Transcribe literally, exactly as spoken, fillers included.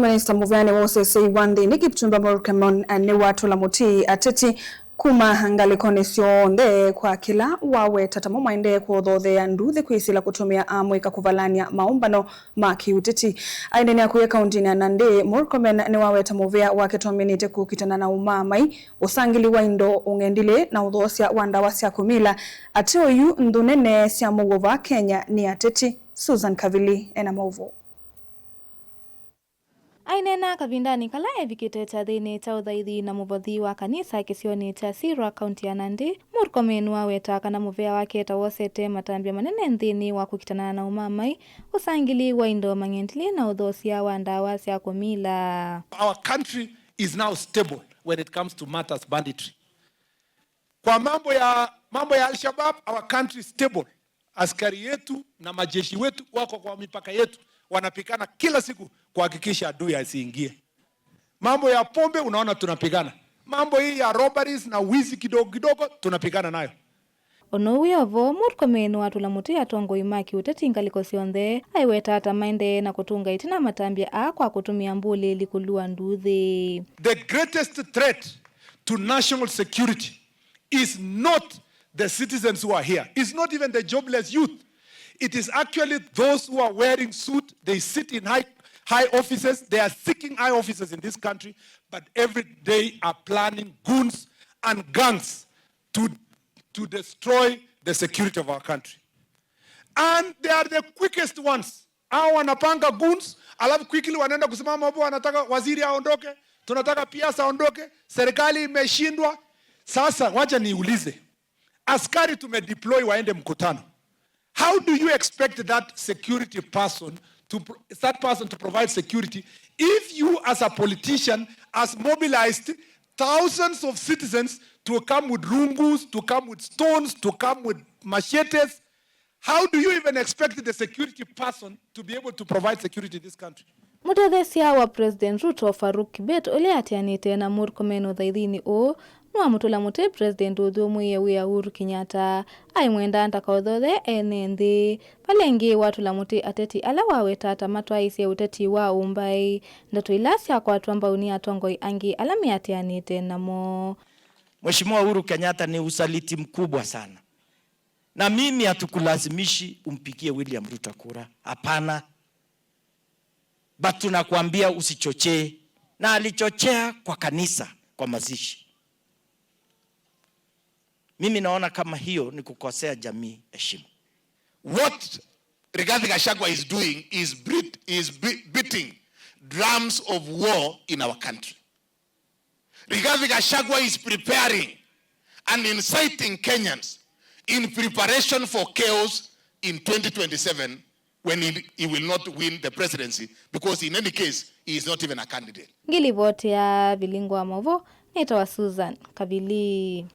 Minista mũveanĩ wa ũseseĩ wa nthĩnĩ Kipchumba Murkomen nĩwatũla mũtĩ ateti kuma ngalĩkonĩ syonthe kwa kĩla waweta tamo maendee kũthothea nduthi kwĩsĩla kũtũmĩa amũika kũvalany'a maũmbano ma kĩũteti. Aineenea kũya kauntinĩ ya Nandi, Murkomen nĩwaweta mũvea wake twaminĩte kũkitana na ũmaamai, ũsangili wa indo, ũng'endilĩ na ũthoosya wa ndawa sya kũmila. Ate oyu nthũ nene sya mũuo vaa Kenya nĩ ateti. Susan Kavili ena maũvoo. Aineena kavindanĩ kala evikĩte kyathĩnĩ kya ũthaithi na mũvothi wa kanisa kĩsionĩ kya Sirwa, kaunti ya Nandi, Murkomen nĩwaweta kana mũvea wake ta wosete matambya manene nthĩnĩ wa kũkitana na ũmaamai, ũsangili wa indo, mang'endilĩ na ũthoosya wa ndawa sya kũmila. Our country is now stable when it comes to matters banditry. Kwa mambo ya, mambo ya Al-Shabaab, our country is stable. Askari yetu na majeshi wetu wako kwa mipaka yetu, wanapigana kila siku kuhakikisha adui asiingie. Mambo ya pombe, unaona tunapigana. Mambo hii ya robberies na wizi kidogo kidogo, tunapigana nayo. Ono wĩ o vo, Murkomen nĩwatũla mũtĩ atongoi ma kĩũteti ngalĩko syonthe, aiweta ta maendee na kũtũnga ĩtina matambya aa kwa kũtũmĩa mbũlĩĩli kũlua nduthi. The greatest threat to national security is not the citizens who are here. It's not even the jobless youth. It is actually those who are wearing suit. They sit in high, high offices. They are seeking high offices in this country, but every day are planning goons and gangs to, to destroy the security of our country. And they are the quickest ones. Hao wanapanga goons, alafu quickly wanaenda kusimama hapo, wanataka waziri aondoke, tunataka P S aondoke, serikali imeshindwa. Sasa wacha niulize, askari tumedeploy waende mkutano. How do you expect that security person to pro-, that person to provide security if you as a politician has mobilized thousands of citizens to come with rungus, to come with stones, to come with machetes? How do you even expect the security person to be able to provide security in this country? Mũtetheesya wa President Ruto, Faruk Kibet, ũla ũatĩanĩte na Murkomen ũthaithinĩ ũũ, nĩwamũtũla mũtĩ President ũthyũmũĩe wĩa Uhuru Kenyatta, aimwenda ndakaũthothee ene nthĩ. Vala ĩngĩ watũla mũtĩ ateti ala waweta ta matwaĩĩsye ũteti wa ũmbaĩ, ndeto ila syakwatwa mbau nĩ atongoi angĩ ala meatĩanĩte namo. Mheshimiwa Uhuru Kenyatta ni usaliti mkubwa sana. Na mimi hatukulazimishi umpigie William Ruto kura. Hapana. But tunakuambia usichochee. Na alichochea kwa kanisa, kwa mazishi. Mimi naona kama hiyo ni kukosea jamii heshima. What Rigathi Gachagua is doing is beat-, is be-, beating drums of war in our country. Rigathi Gachagua is preparing and inciting Kenyans in preparation for chaos in twenty twenty-seven when he, he will not win the presidency because in any case he is not even a candidate. Ngilivoti ya Vilingo wa Movo, nĩtawa Susan Kavili.